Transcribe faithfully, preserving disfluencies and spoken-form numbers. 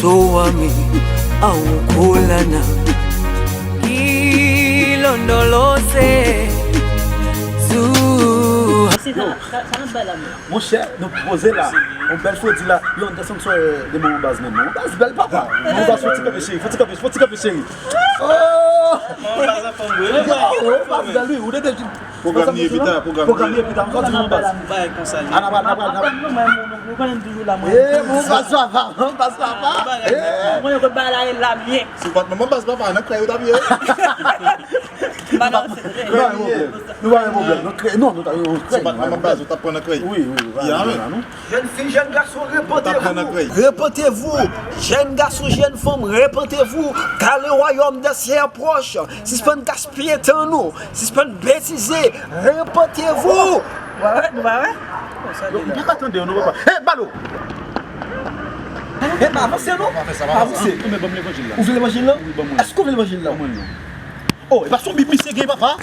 Toa mi aukulana. Kilondolose. Zu. Se sa, sa, sa n ap bay la menm. Monchè, nou poze la. Yon bèl fredi la. Yon de sanksyon de manman baz menm non. Baz bèl papa. Manman baz fò ti kanpe cheri. Fò ti kanpe, fò ti kanpe cheri. Oh! Baz bèl wi. Ou te te Pwogram li ye pita, pwogram li ye. Pita. Mwen di manman baz. Bagay konsa li. Ana pral, ana pral, ana pral. Ou konnen m toujou la mwen. Eh, manman baz papa, manman baz papa. Mwen yo kot bagay la ye la m ye. Si w pa t manman baz papa, nan krèy ou t ap ye. M pa nan se. Nou pa gen pwoblèm. Nou pa gen pwoblèm. Nou krèy, non, nou ta yon Si w pa t manman baz ou t ap pran nan krèy. Wi, wi, wi. Ya men. Jèn fi, jèn gason, Ou t ap pran nan repantez-vous. Krèy. Repentez-vous, jeunes garçons, jeunes femmes, repentez-vous, car le royaume des cieux est proche. Sispann gaspiye tan nou, sispann betize, repentez-vous. Ou pa wè, nou pa wè? Yo, m pa ka tande yo, nou papa. Hey, Balo! Hey, pa avanse non. Pa avanse. Ou vle levanjil la? Ou vle levanjil la? Èske ou vle levanjil la? Oh, e pa son bib misye gen papa?